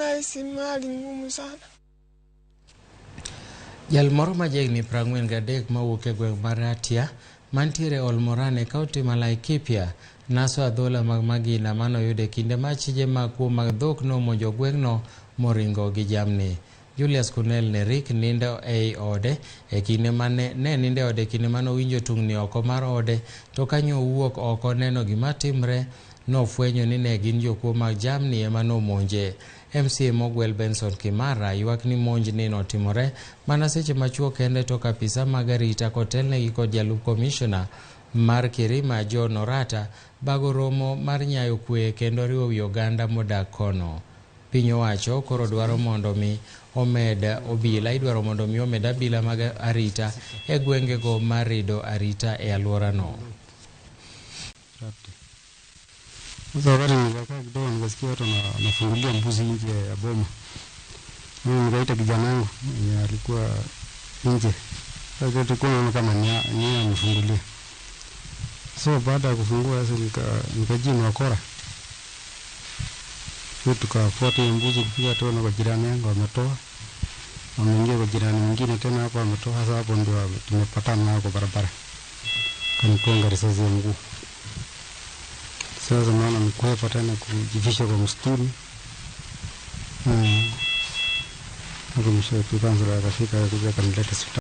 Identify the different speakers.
Speaker 1: Nahisi hali ngumu sana.
Speaker 2: Jal moro ma jahigni 43 mawuok e gweng' mar Ratia mantiere Olmoran e kaunti ma Laikipia naso adhola mag magina manoyudo e kinde ma achije mag kuo mag dhok nomonjo gweng'no moringo gi jamni. Julius Kunel Nerik nindo ei ode e kinde mane ne nindo e ode e kinde mane owinjo tungni oko mar ode to kanyo owuok oko neno gima timre nofwenyo ni ne gin jokuo mag jamni ema nomonje. MCA mogwel Benson Kimara ywak ni monj ni notimore mana seche machuok kende tok apisa mag arita kotelnegi kod jalup komishona mar Kirima John Orata bago romo mar nyayo kwe kendo riwo wi oganda modak kono. Piny owacho koro dwaro mondo mi omed obila idwaro mondo mi omed abila mag arita e gwengego mar rido arita e alworano.
Speaker 3: Sasa wakati nikakaa kidogo nikasikia watu wanafungulia mbuzi nje ya boma. Mimi nikaita kijana wangu mwenye alikuwa nje. Sasa tulikuwa naona kama ni yeye amefungulia. So baada ya kufungua sasa nikajua ni wakora. Hiyo tukafuata hiyo mbuzi kufika tena kwa jirani yangu wametoa. Wameingia kwa jirani mwingine tena hapo wametoa. Sasa hapo ndio tumepatana nao kwa barabara. Kanigonga risasi ya mguu. Sasa naona nikwepa tena kujificha kwa msituni. Hapo mwisho tu kansela akafika akakuja akanileta hospitali.